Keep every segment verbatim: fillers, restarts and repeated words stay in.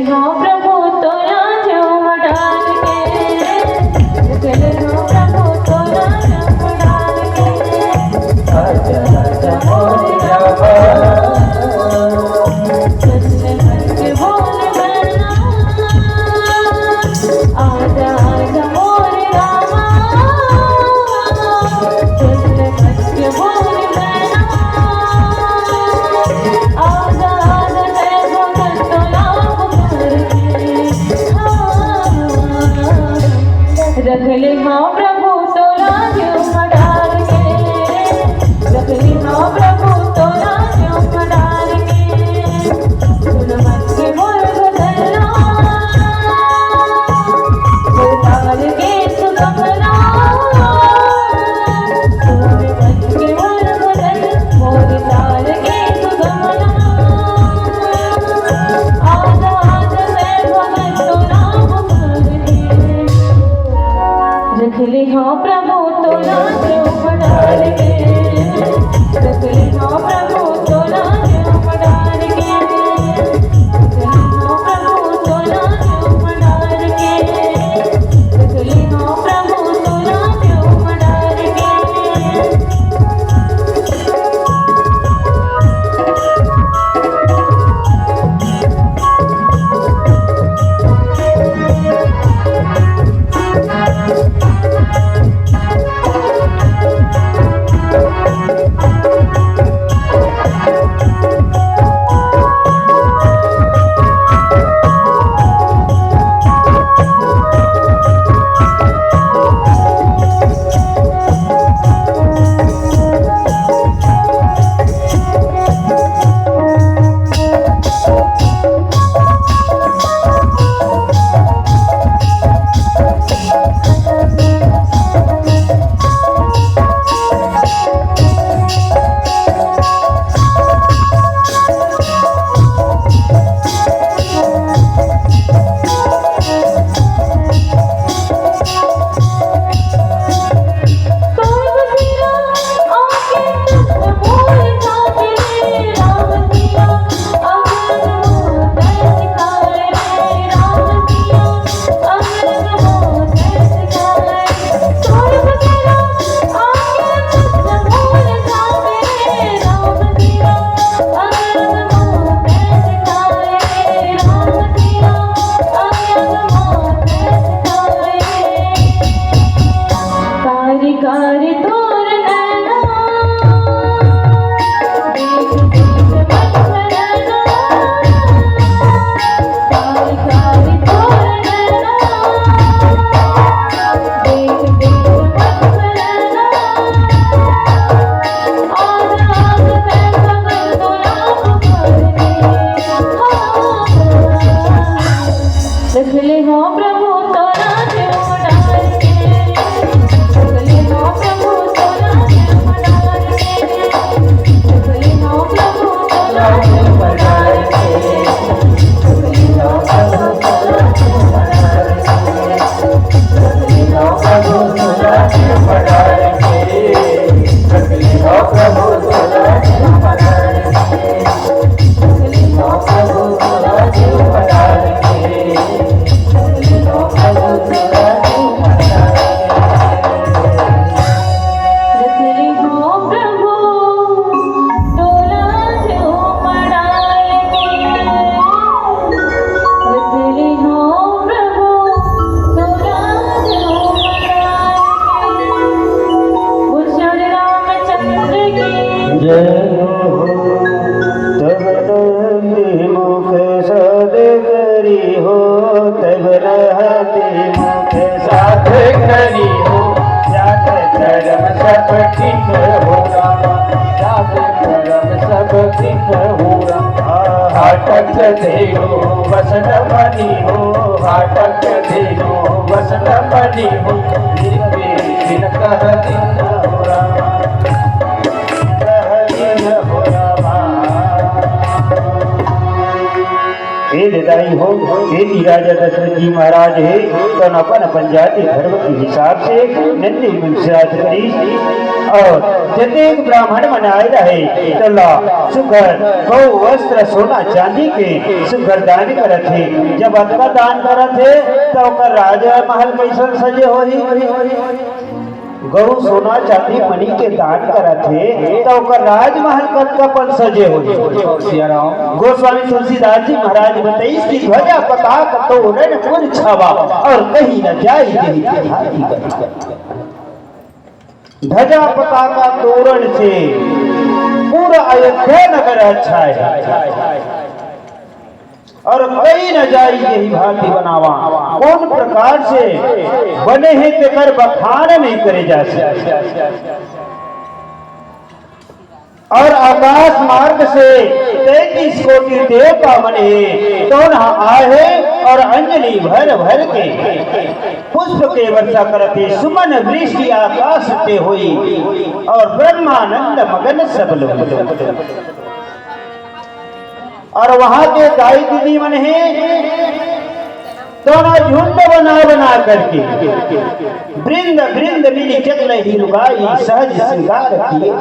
हो प्रभु तोला झूम डाल के, चले हो प्रभु तोला झूम डाल के। आजा, आजा मोरे रामा। चल मन के बोल बना। आजा, आजा मोरे रामा। चल मन के बोल बना। आजा, आजा, तै भगत तोला पुकार के। हाँ। रख ले हाँ प्रभु तोला झूम डाल के, रख ले हाँ प्रभु तोला झूम डाल के। सुन मन के मोर भजनवा, उतार के सुगमना। सुन मन के मोर भजन, मोर तार के सुगमना। आजा, आजा, मैं भगत तोला पुकार के। रख ले हाँ प्रभु तोला झूम डाल के, रख ले हाँ प्रभु तोला झूम डाल के, रख ले हाँ प्रभु तोला झूम डाल के, रख ले हाँ प्रभु तोला झूम डाल के। कारी कारी तोर नैना, देख देख मन भरना। कारी कारी तोर नैना, देख देख मन भरना। आजा, आजा, मैं भगत तोला पुकार के। हाँ। रख ले हो प्रभु तोला झूम डाल के, रख ले हो प्रभु तोला झूम डाल के, रख ले हो प्रभु तोला झूम डाल के, रख ले हो प्रभु तोला झूम डाल के, रख ले हो प्रभु तोला झूम डाल के, रख ले हो प्रभु तोला झूम डाल के। जय हो। तब नयन मुख साध करी हो, तब नयन मुख साध करी हो, जात कर्म सब ठीक हो रामा, जात कर्म सब ठीक हो रामा। हाटक धेनु वसन बनी हो, हाटक धेनु वसन बनी हो, निर्विघ्न कह दिन हो रामा। ए दाई, हो, यदि राजा दशरथ जी महाराज हे, तो अपन अपन जाति धर्म के हिसाब से नंदी वंश श्राद्ध करिस। और जतेक ब्राह्मण मन आए रहे, तोला सुघर गौ वस्त्र सोना चांदी के सुघर दान करत हे। जब अतका दान करत हे, तो ओकर राजमहल कैसन सजे होही? गौ सोना चांदी मणि के दान करत हे, त ओकर राजमहल कतका पन सजे होही? सियाराम। गोस्वामी तुलसीदास जी महाराज बताइस कि ध्वजा पताका तोरण पुर छावा, और कहीं न जाई देहि तिहारी बन। ध्वजा पताका तोरण से पूरा अयोध्या नगर अच्छा है। और कहीं न जाई यही भांति बनावा। कौन प्रकार से बने हे तेकर बखान नहीं करे जा सके। और आकाश मार्ग से तैंतीस कोटि देवता मन हे, तोन ह आहे और अंजलि भर भर के पुष्प के वर्षा करत हे। सुमन वृष्टि आकाश से होई और ब्रह्मानंद मगन सब लोग। और वहां के दाई दीदी मन हे, तोन ह झुंड बना बना करके वृंद वृंद मिलि चल ही लुगाई सहज श्रृंगार किए।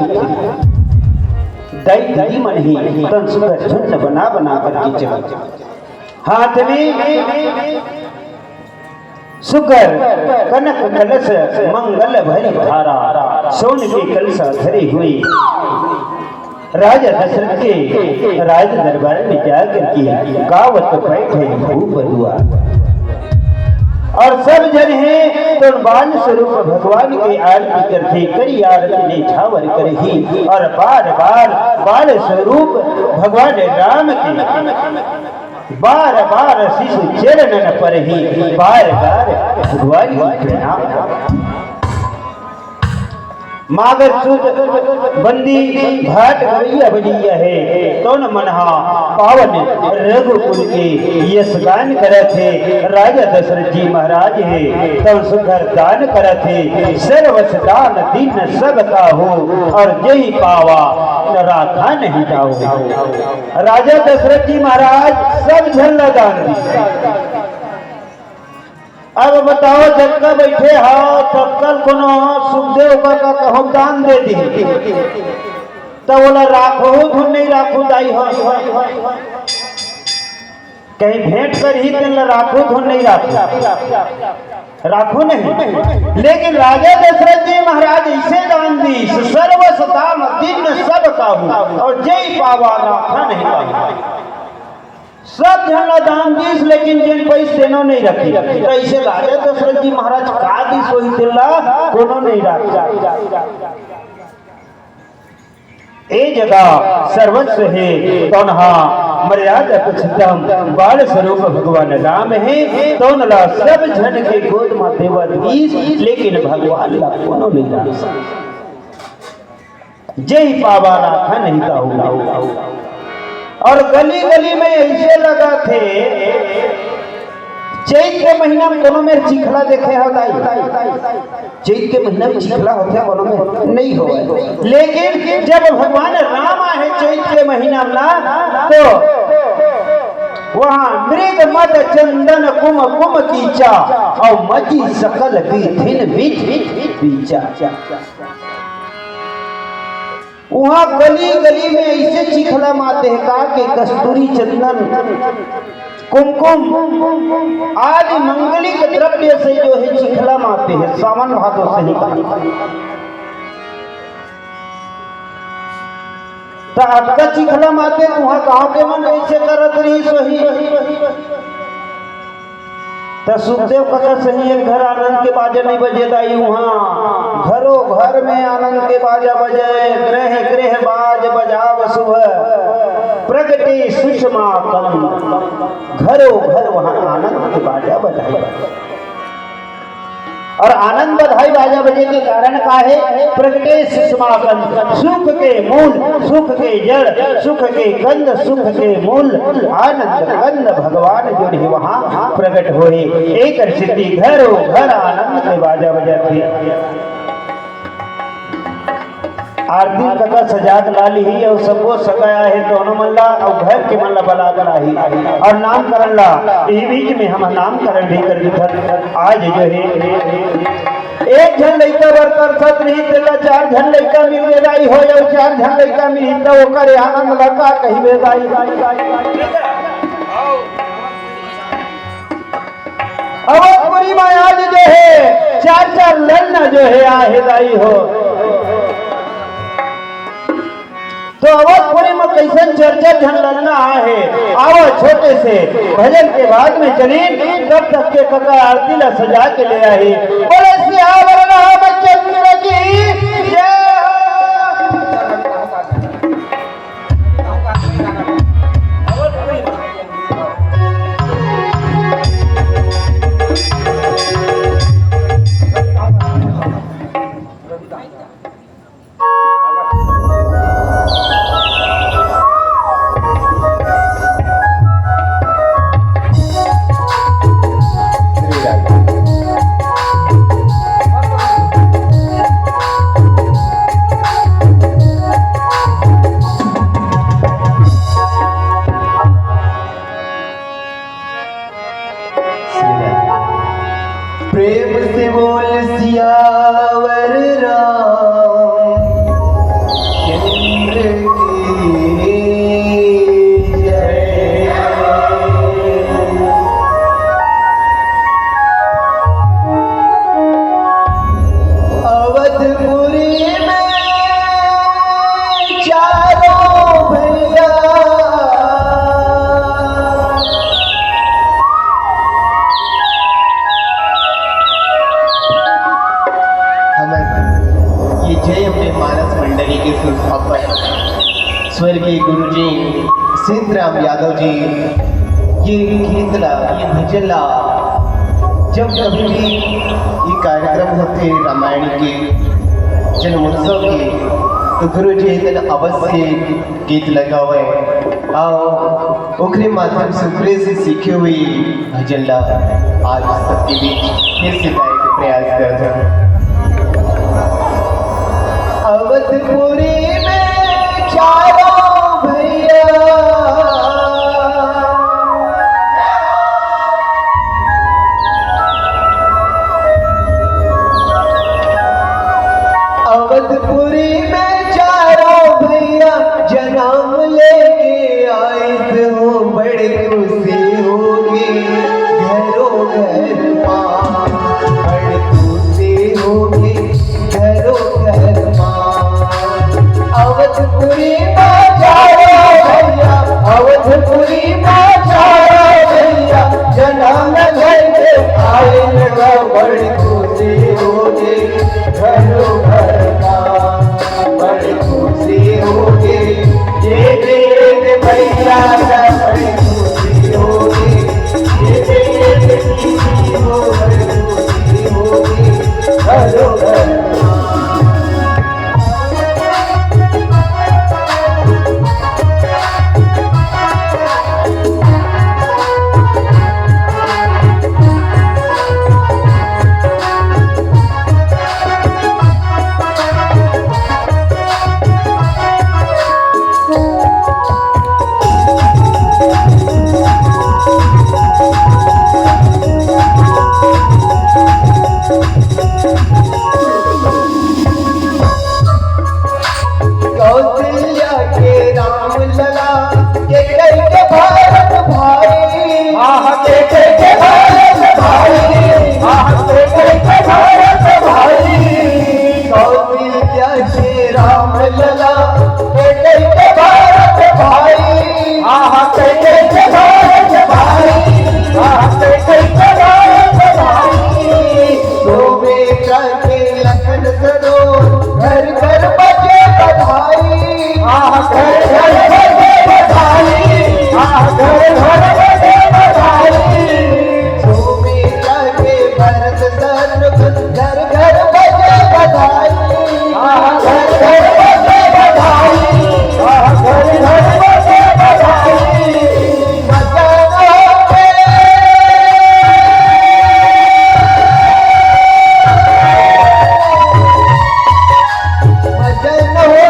दाई दीदी मन हे, तोन सुघर झुंड बना बना करके चल। हाथ में सुघर कनक कलश मंगल भरी धारा, सोन के कलशा धरी हुई। राजा दशरथ के राज दरबार में जाकर के गावत बैठे खूब हुआ। और सब झन हे तो बाल स्वरूप भगवान के आरती करथे, करी आरती ने छावर करही और बार बार बाल स्वरूप भगवान राम के बार बार शिशु चरणन परही, बार बार भगवान की प्रणाम। मागर सुध बंदी भाट गवैया बजैया हे, तोन मन हा पावन रघुकुल के यश गान करत हे। राजा दशरथ जी महाराज हे, तोन सुघर दान करत हे। सर्वस दान दीन सब काहू, और जही पावा राखा नहीं जाहू। राजा दशरथ जी महाराज सब झन ला दान दी। अब बताओ, जतका बैठे हव, ततका कोनो सुखदेव का, का कहूँ दान दे दी, त ओला राखहू धुन नहीं राखहू दाई हो। कहीं भेंट करही, तेन ला राखहू धुन नहीं राखहू, राखहू नहीं। लेकिन राजा दशरथ जी महाराज ऐसे दान दी, सर्वस दान दीन सब काहू, और जय पावा राखा नहीं पाहू। सब झन ला दान दीस, लेकिन जेन पइस तेनो नइ रखिस। त अइसे राजा दशरथ जी महाराज का दीस होही तेला कोनो नइ राखिस। ए जगह सर्वस्व हे, तोन हा मर्यादा पुरुषोत्तम बाल स्वरूप भगवान राम हे, तोन ला सब झन के गोद म देवा दीस, लेकिन भगवान ला कोनो नइ राखिस। जय पावा राखा नहीं ताहू। और गली गली में ऐसे लगा थे, चैत के महीना में कोनो मेर चिखला देखे हो दाई? चैत के महीना में चिखला होथे कोनो मेर? नहीं हो। लेकिन जब भगवान राम आए चैत के महीना में ना, तो वहाँ मृग मद चंदन कुम कुम कीचा, और मची सकल विधिन विधि बीचा। उहाँ गली गली में अइसे चिखला माते हे का के कस्तूरी चंदन कुमकुम आदि मंगलिक द्रव्य से जो हे चिखला माते हे सावन भादो से ही का। त अतका चिखला माते त उहाँ गाँव के मन कइसे करत रहिस होही? त सुखदेव कका सही एक घर आनंद के बाजा नइ बजे दाई, उहाँ घरो घर में आनंद के बाजा बजे, गृह गृह बाज बजाव सुभ, प्रगटे सुषमा कंद, घरो घर उहाँ आनंद के बाजा बजाई। और आनंद बधाई बाजा बजे के कारण का हे? प्रगटे सुषमा कंद, सुख के मूल, सुख के जड़, सुख के कंद, सुख के मूल, आनंद कंद भगवान जो हे वहाँ प्रगट होए। एकर सेती घरो घर आनंद के बाजा बजाथे। आरती कका सजा के ला लिही अउ सबो सगा आहे दोनों मन ला अउ घर के मन ला बला के लाही अउ नामकरण ला इही बीच में हम नामकरण भी कर दिथन। आज जो हे एक झन लइका बर तरसत रही, तेला चार झन लइका मिल गे दाई हो, अउ चार झन लइका मिलही त ओकर आनंद ला का कहिबे दाई। अवधपुरी में आज जो हे चार चार ललना जो हे आहे दाई हो। तो अवधपुरी में कइसन चार चार झन ललना आहे। आवा छोटे से भजन के बाद में चली, तब तक के कका आरती ला सजा के ले आही। बोले सियावर रामचंद्र की जय हो। प्रेम से बोल सियावर राम चंद्र की जय। अवधपुरी में चारों भैया। हमर ये जय अम्बे मानस मंडली के संस्थापक स्वर्गीय गुरुजी सीतराम यादव जी ये गीत ला, ये भजन ला जब कभी भी ये कार्यक्रम होथे रामायण के, जन्मोत्सव के, तो गुरुजी इतना अवश्य गीत लगावे। अउ ओकरे माध्यम से, ओकरे से सीखे हुए भजन ला आज सबके बीच फिर से गाए के प्रयास करत हन। अवधपुरी में चारों भैया। अवधपुरी में चारों भैया जन्म लेके आइस हो, बड़ खुशी होगे घरों घर मा, बड़ खुशी होगे घरों घर मा। अवधपुरी में चारों भैया, अवधपुरी में चारों भैया, जन्म लेके आइल हो, बड़ खुशी होगे घरों घर मा, बड़ खुशी होगे। ये देख भैया, बड़ खुशी होगे। ये देख खुशी हो, बड़ खुशी होगे घरों घर मा। कौशल्या के राम लला, के कई के भारत भाई। आह, के कई के भारत भाई। आह, के कई के भारत भाई। कौशल्या के राम लला, के कई के भारत भाई। आह, के कई के भारत भाई। आह, के कई के भारत भाई। सोमे करके लखन सरो, घर घर बजे बधाई। आह, घर घर बजे बधाई। आह, घर घर बजे बधाई। सोमे करके भरत शत्रुघ्न, घर घर बजे बधाई। आह, घर घर बजे बधाई। आह, घर घर बजे बधाई। मजा ना आवे। मजा ना हो।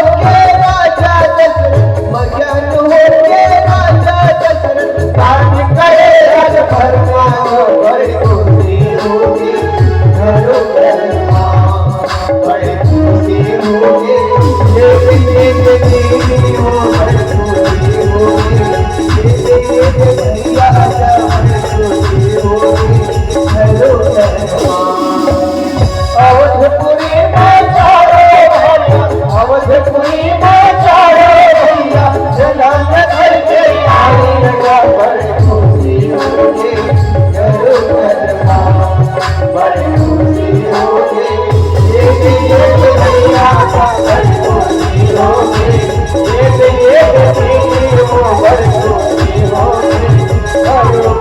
अवधपुरी में चारो भैया, अवधपुरी में चारो भैया, जन्म धरती आई लगा बड़ खुशी होगी, जरूर बड़ खुशी होगी। ये भी एक भैया का बड़ खुशी होगी, ये भी एक दीदी को बड़ खुशी होगी, जरूर।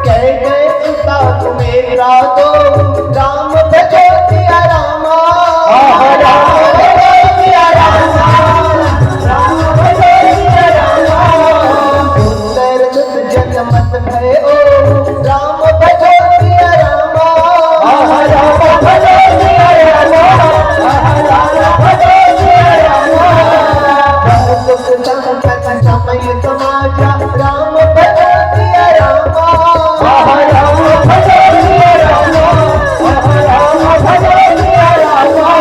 कह गए सुता तुम्हें राधो, राम भजो सिया रामा। आहा, राम भजो सिया रामा, राम भजो सिया रामा। सुंदर सुत जनमत भय ओ, राम भजो सिया रामा। आहा, राम भजो सिया रामा, आहा, राम भजो सिया रामा। सुख संपत्ति समय समाजा, राम भजो सिया रामा। आहा, राम भजो सिया रामा, आहा, राम भजो सिया रामा।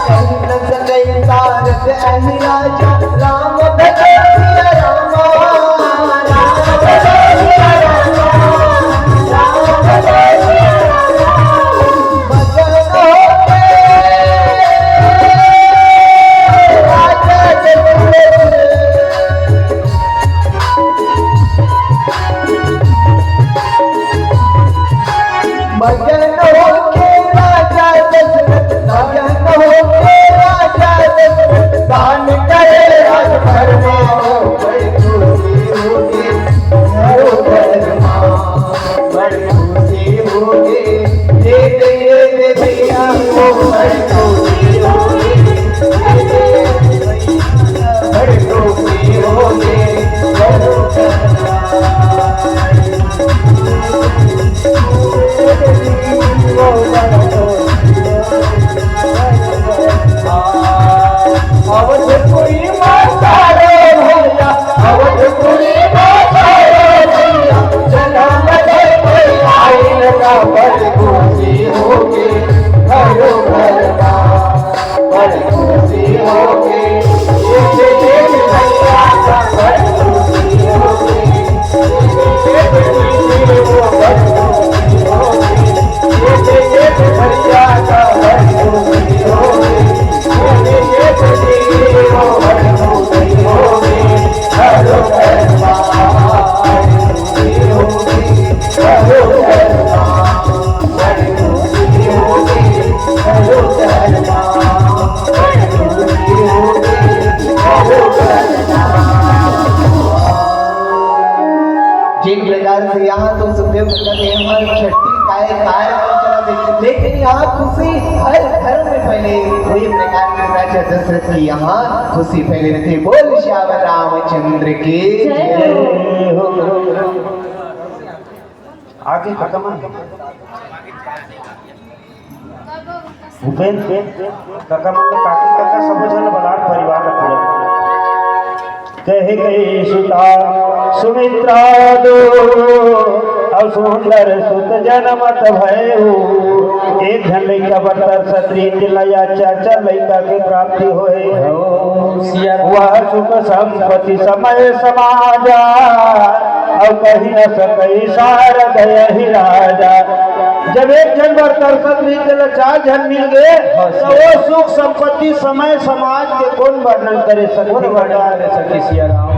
कहीं न सकई सारथ अहि राजा, राम भजो सिया रामा। राम भजो सिया रामा, राम भजो सिया रामा। मगन होके राजा दशरथ, मगन होके राजा दशरथ, मगन होके राजा दशरथ, दान करे राज भर में, ओ बड़ी खुशी होगी, ओ बड़ी माँ। बड़ी खुशी होगी, ये दे, ये दे भैया को बड़ी खुशी होगी, ये दे, ये दे भैया बड़ी खुशी होगी, जरूर करना। अवधपुरी माता रे भैया, अवधपुरी माता रे भैया, जन्म धरती आई लगा बड़ खुशी होगी, घरों घर का बड़ खुशी होगी। एक एक भैया का बड़ खुशी होगी। एक एक दीदी को बड़ खुशी होगी। एक एक भैया का बड़ खुशी होगी। एक एक दीदी को बड़ खुशी होगी। घरों घर खुशी होगी। घरों घर जिन प्रकार से यहाँ तो सुखदेव नंदन ने हमारे छठी काय, काय चला दे, लेकिन यहाँ खुशी हर घर में फैले। वही प्रकार के राजा दशरथ की यहाँ खुशी फैले रहते। बोल सियावर रामचंद्र की जय। आगे खत्म है। भूपेंद्र, काका मन, काकी, काका, सबो झन बलाट परिवार ल पूरा। कहे कहे सुता सुमित्रा दो, अउ सुंदर सुत जनमत भयउ। एक झन लइका बर तरसत रहिस, तेला या चार चार लइका के प्राप्ति होय। वह सुख संपत्ति समय समाजा, अउ कहि न सकई सारद अहि राजा। जब एक झन बर तरसत रहिस, तेला चार झन मिल गे, हाँ, त वो सुख संपत्ति समय समाज के कोन वर्णन करे सकही? कोन वर्णन करे सकही, सिया राम?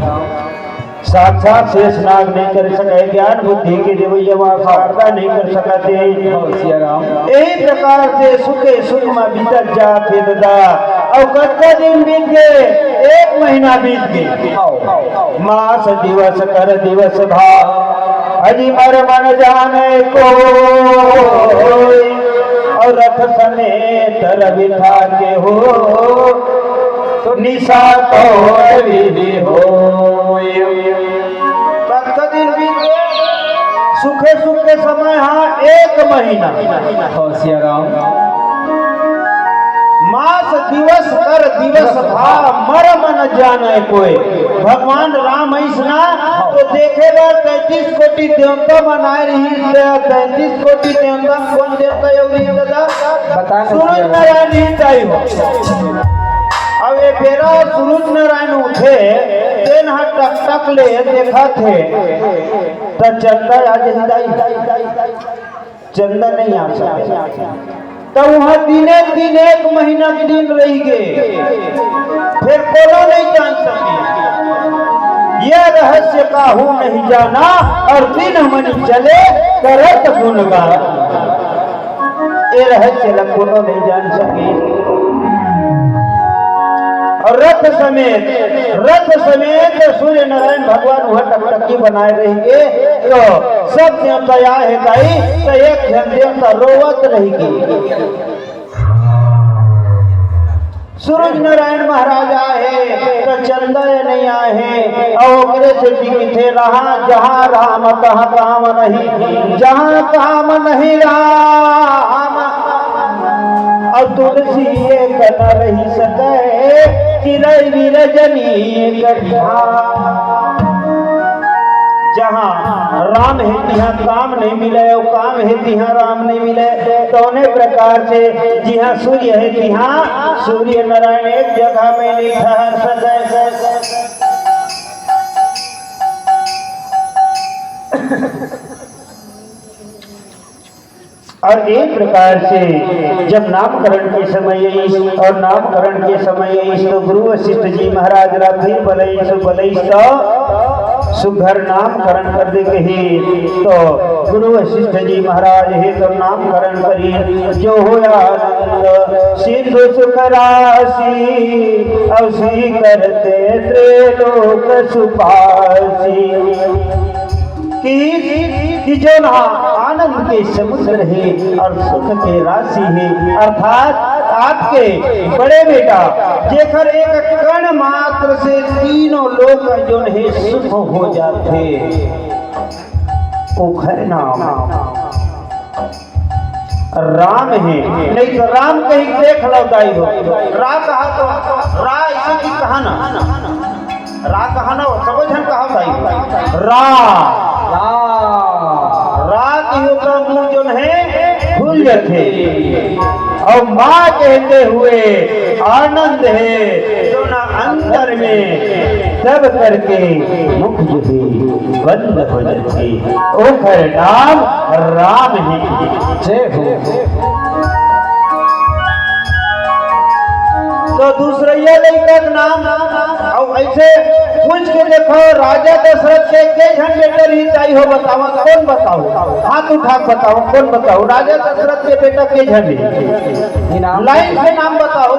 साक्षात शेष नाग नहीं कर सकय, ज्ञान बुद्धि के देवैया माँ शारदा नहीं कर सकत हे। हाँ, सिया राम। यही प्रकार से सुखे सुख में बीतत जात हे ददा। अउ कतका दिन बीत गे? एक महीना बीत गे। मास दिवस कर दिवस भा, अजी मर मन जाने कोई। अउ रथ समेत रवि थाके हो, निशा तोर विधि होय। कतका दिन बीत गे? सुखे सुखे समय हा एक महीना। हो सिया राम। मास दिवस कर दिवस भा, मर मन जाने कोय। भगवान राम अइसना तो देखे बर तैंतीस कोटि देवता मन आए रहिस, तैंतीस कोटि देवता म कोन देवता अउ रहिस दादा? बता न सूरज भैया। नारायण ही ताई हो। अब ये बेरा सूरज नारायण उठे, तेन ह टकटक ले देखत हे, त चंदा आ जही दाई। चंदा नहीं आ सके। त उहाँ दिने दिन एक महीना के दिन रहि गे, फेर कोनो नहीं जान सके। यह रहस्य काहू नहीं जाना, अउ दिन मनि चले करत गुणगान। ये रहस्य ला कोनो नहीं जान सके। अउ रथ समेत, रथ समेत सूर्य नारायण भगवान उहाँ टकटकी बनाए रहि गे, तो सब देवता आए हे दाई, तो एक झन देवता रोवत रहि गे। सूरज नारायण महाराज आए हे, तो चंदा ये नहीं आए हे, अउ ओकरे सेती किथे रहा, जहाँ राम तहाँ काम नहीं, जहाँ काम नहीं राम। अउ तुलसी एक न रहि सके, चिरई विरजनी एक ठाम। जहाँ राम हे तिहाँ काम नहीं मिले, अउ काम हे तिहाँ राम नहीं मिले। तौने प्रकार से जिहाँ सूर्य हे तिहाँ सूर्य नारायण एक जगह में नहीं ठहर सके। अउ एक प्रकार से जब नामकरण के समय अइस अउ नामकरण के समय अइस तो गुरु वशिष्ठ जी महाराज ला फिर बलइस, बलइस तो सुघर नामकरण कर दे कहे। तो गुरु वशिष्ठ जी महाराज हे तो नामकरण करिन, जो होय आनंद सिंधु सुख राशि, अउ श्री करते त्रैलोक सुपासी। कि, कि जोन हा आनंद के समुद्र हे अउ सुख के राशि हे, अर्थात आपके बड़े बेटा, जेकर एक कण मात्र से तीनों लोक जोन हे सुख हो जाथे, ओखर नाम राम हे। नहीं तो राम कहीं देख लो दाई हो। रा कहा तो रा ऐसे कि कहा ना। रा कहा ना, सबो झन कहा दाई हो। रा। रा। रा की ओकर मुंह जोन हे, खुल जथे। अउ माँ कहते हुए आनंद हे, जोन अंतर में सब करके मुख जो हे बंद हो जाथे, ओखर नाम राम हे। जय हो। तो दूसरइया लइका के नाम, अउ ऐसे पूछ के देखो, राजा दशरथ के के झन बेटा रहिस दाई हो, बतावा, कोन बताहू? हाथ उठा के बतावा, कोन बताहू? राजा दशरथ के बेटा के झन रहिस? इनाम। लाइन से नाम बताहू।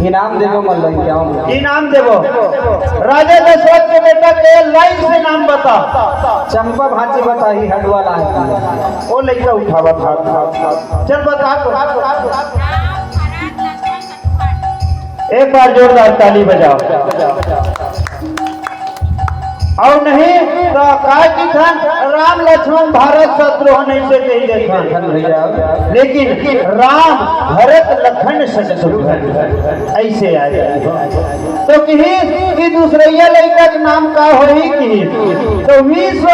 इनाम देबो मल्लो, क्या हो? इनाम देबो। राजा दशरथ के बेटा के लाइन से नाम बता। चंपा भांची बताही, हडवा लाए। ओ लइका उठावत हाथ। चल बता तो। एक बार जोरदार ताली बजाओ। अउ नहीं तो का किथन, राम लक्ष्मण भरत शत्रुघ्न ऐसे कहि देथन। धन भैया। लेकिन राम भरत लखन शत्रुघ्न ऐसे आए। तो किहिस कि दूसरइया लइका के नाम का होही किहिस। तो विश्व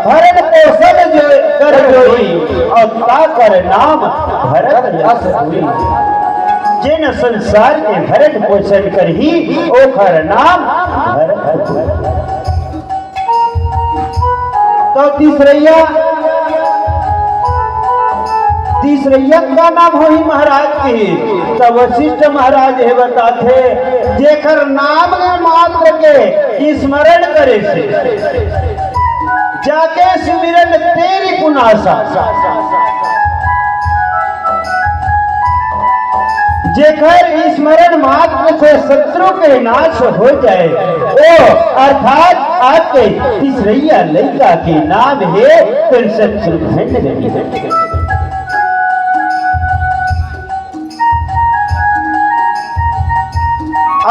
भरण पोषण जो कर जोई, अउ ताकर नाम भरत यश जोई। जेन संसार के भरण पोषण करही, ओखर नाम भरत। तो तीसरइया, तीसरइया का नाम होही महाराज किहिस? तब वशिष्ठ महाराज हे बताथे, जेकर नाम मात्र के स्मरण करे से जाके सुमिरन तेरी कुनासा। जेकर स्मरण मात्र से शत्रु के नाश हो जाए, ओ अर्थात आपके तीसरइया लइका के नाम हे तेन शत्रुघ्न रहिस। आ,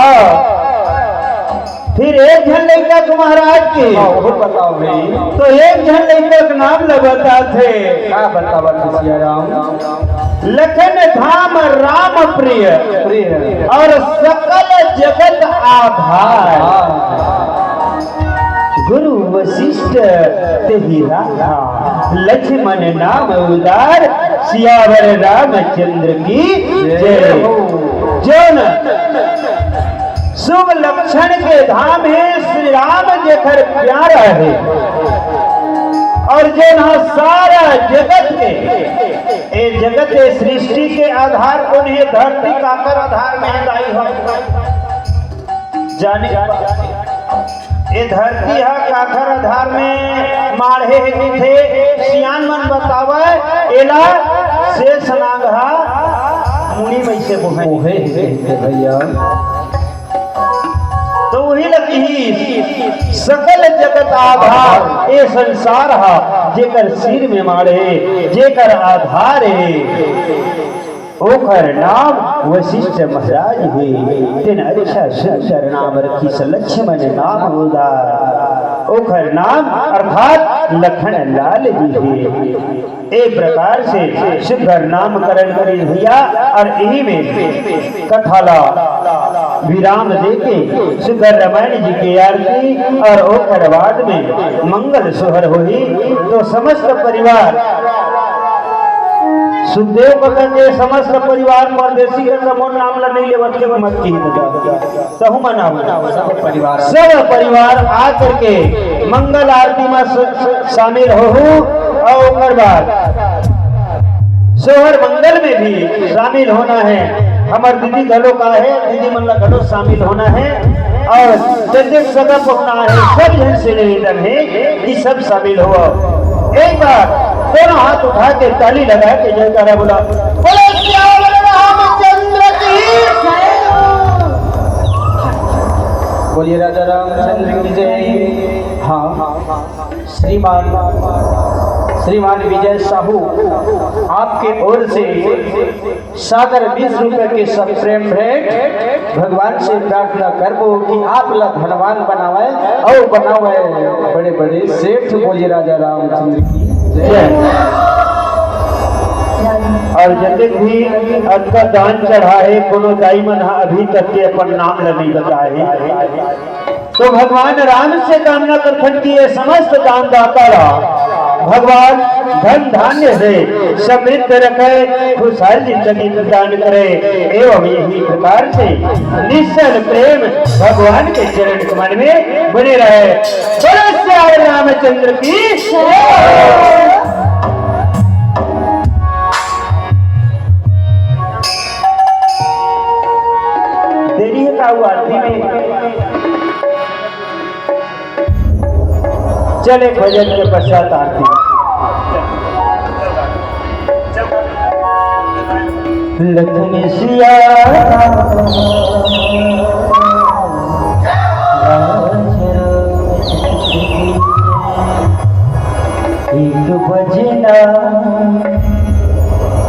फिर एक झन लइका के महाराज के। हाँ, वो बताओ भाई। तो एक झन लइका के नाम ल बताथे। का बतावत हे सिया राम? लखन धाम राम प्रिय प्रिय। और सकल जगत आधार। हाँ। गुरु वशिष्ठ तेहि राखा, लक्ष्मण नाम उदार, सियावर रामचंद्र की जय। जय हो। जौन शुभ लक्षण के धाम हे श्री राम, जेकर प्यारा हे, और जौन ह सारा जगत के, ए जगत के सृष्टि के आधार कोन हे? धरती काकर आधार में हे दाई हो? जाने ए धरती ह काखर आधार में माढ़े हे कहिथे, सियान मन बतावय, एला शेष नाग ह मुड़ी में से बोहे। बोहे हे कहिथे भैया। तो उही ल किहिस, सकल जगत आधार, ए संसार ह जेकर सिर में माढ़े, जेकर आधार हे। ओखर नाम वशिष्ठ महाराज हे, तेन अच्छा सुंदर नाम रखिस लक्ष्मण नाम उदार। ओखर नाम अर्थात लखन लाल जी हे। ए प्रकार से सुंदर नामकरण करे भैया, और इही में कथा ला विराम देके सुंदर रामायण जी के आरती और ओकर बाद में मंगल सोहर होही। तो समस्त परिवार सुखदेव कका के समस्त परिवार, परदेसी कका मोर नाम ला नहीं लेवत के मत कही दादा, सहू मना हो। सब परिवार। सब परिवार आ करके मंगल आरती में स-, स-, शामिल होहू और ओकर बाद सोहर मंगल में भी शामिल होना हे। हमर दीदी घलो का हे, दीदी मन ला घलो शामिल होना हे। और जते सगा पहुना हे, सब झन से निवेदन हे कि सब शामिल हो। एक बार दोनों हाथ उठा के ताली लगा के जयकारा बोला, बोलो सियावर रामचंद्र की जय। बोलिए राजा रामचंद्र की जय। हाँ, श्रीमान, श्रीमान विजय साहू, आपके ओर से सादर बीस रुपए के सब प्रेम भेंट। भगवान से प्रार्थना करबो कि आप ला धनवान बनावे और बनावे बड़े बड़े सेठ। बोलिए राजा रामचंद्र की जय। और जतेक भी अतका दान चढ़ा हे, कोनो दाई मन ह अभी तक के अपन नाम ल नहीं बताए हे। तो भगवान राम से कामना करथन कि ये समस्त दानदाता ला भगवान धन धान्य से समृद्ध रखे, खुशहाल जिंदगी प्रदान करे। एवं यही प्रकार से निश्चल प्रेम भगवान के चरण कमल में बने रहे। बोलो सियावर रामचंद्र की जय। देरी हे का वो आरती में? चल एक भजन के पश्चात आरती। लखन सिया एक बजना,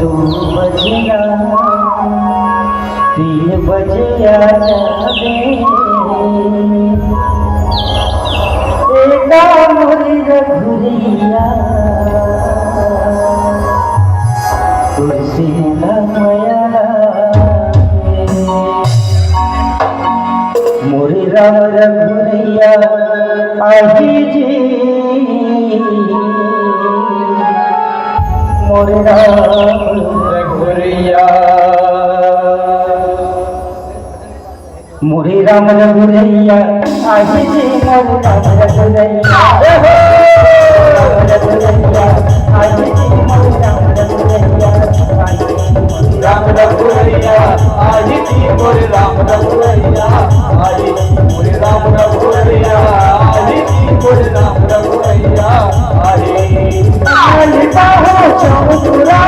दू बजना, तीन बजे आ जाबे, ए का मोरी रघुरिया, तोर से ना मया लागे। मोरे राम रघुरैया आही जी, मोरे राम रघुरैया। मोरे राम रघुरैया आही जी, मोरे राम रघुरैया। हे हो! रघुरैया आही जी, मोरे राम रघुरैया। राम रघुरैया, आही जी मोरे राम रघुरैया, आही जी मोरे राम रघुरैया, आही जी मोरे राम रघुरैया, आही। आही बाहो चौधुरा।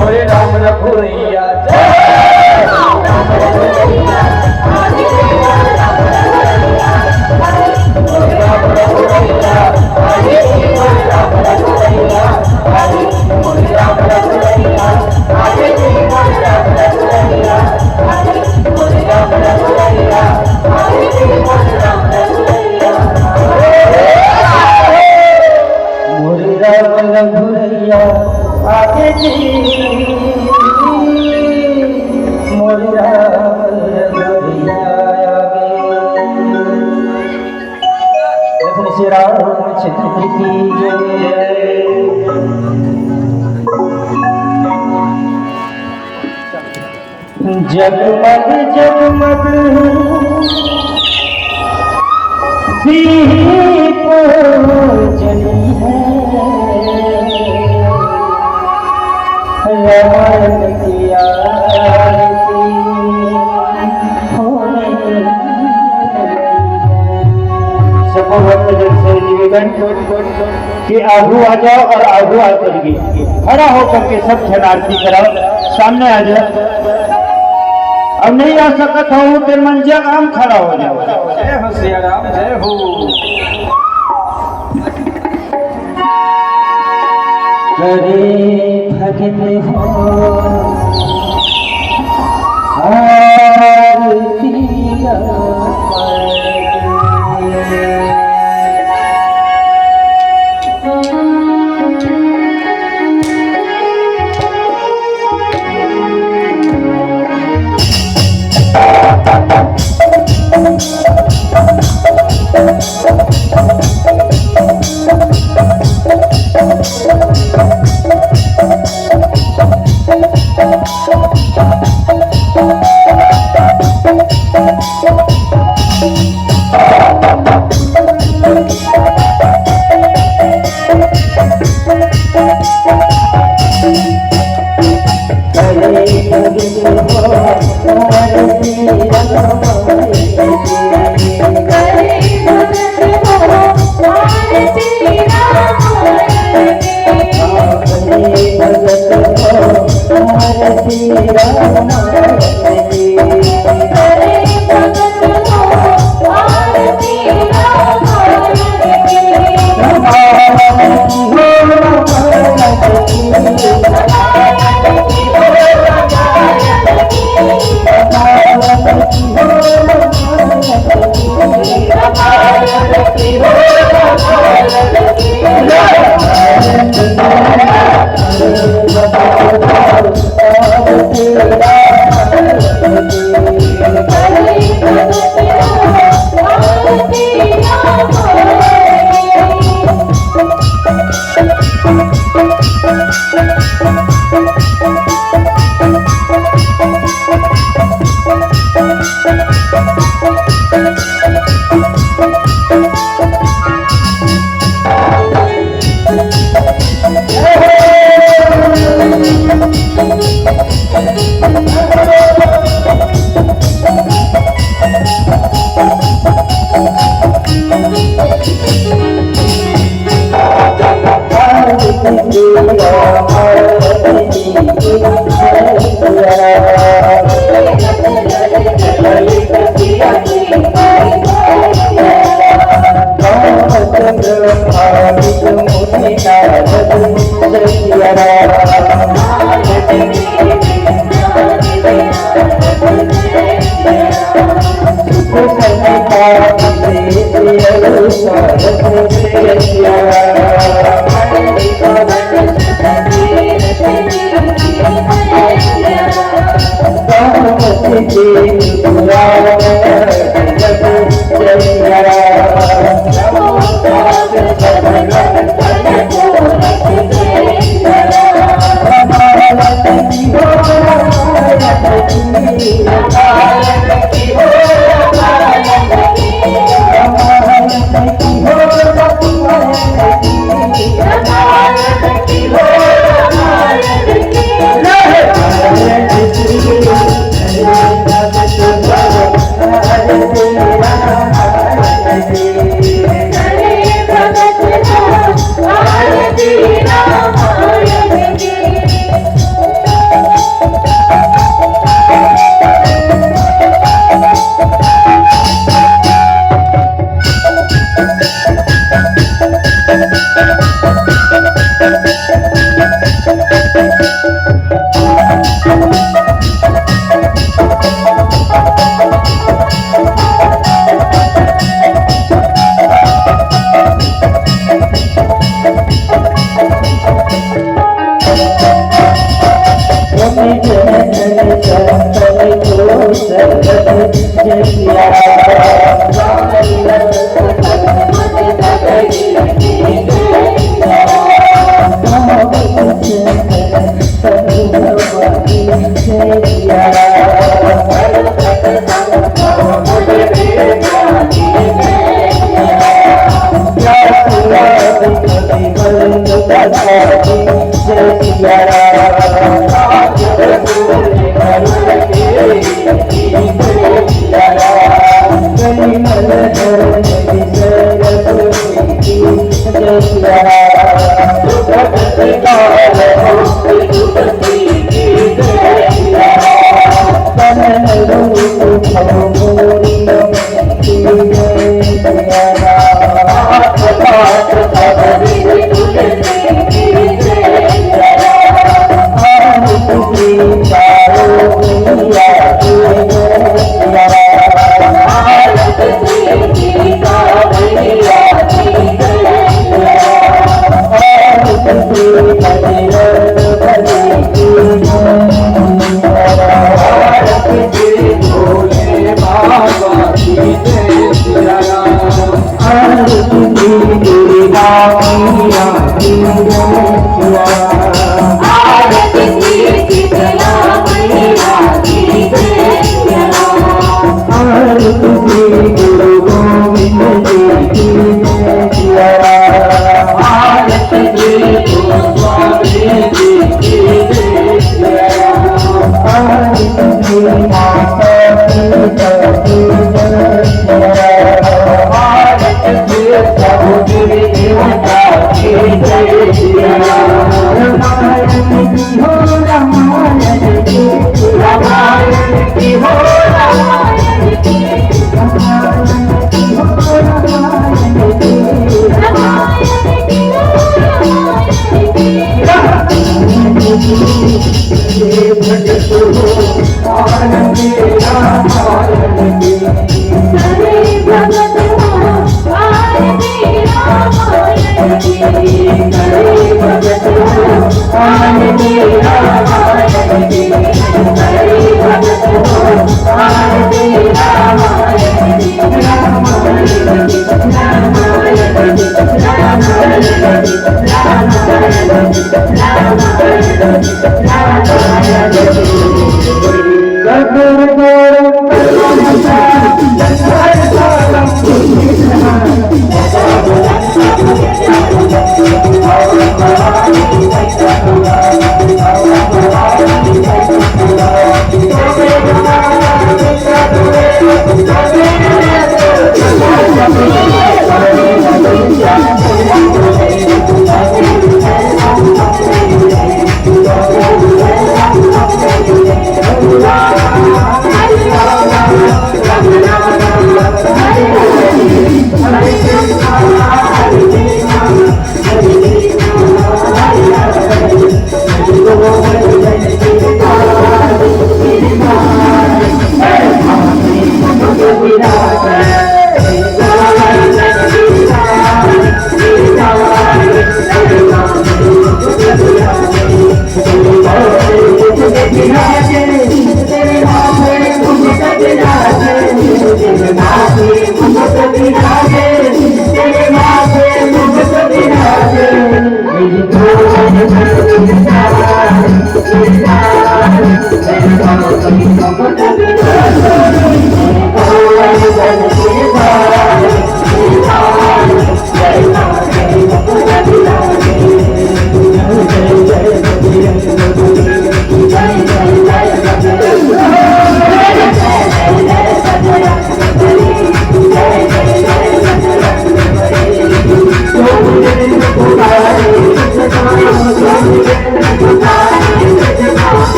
अरे राम रघुरैया जय। मोरे राम रघुरैया आगे जी, मोरे राम रघुरैया आगे। श्री रामचंद्र की जय। जगमग जगमग दीप जली है, रामायण की आरती होने लगी है। सबको भक्तजन से निवेदन कि आगू आ जाओ और आगू आकर के खड़ा होकर के सब झन आरती कराओ, सामने आ जाओ। अब नहीं आ सकत हो, तेरे मन जगह हम खड़ा हो जाओ। जय हो सिया राम, जय हो। करे भगत हो आरती।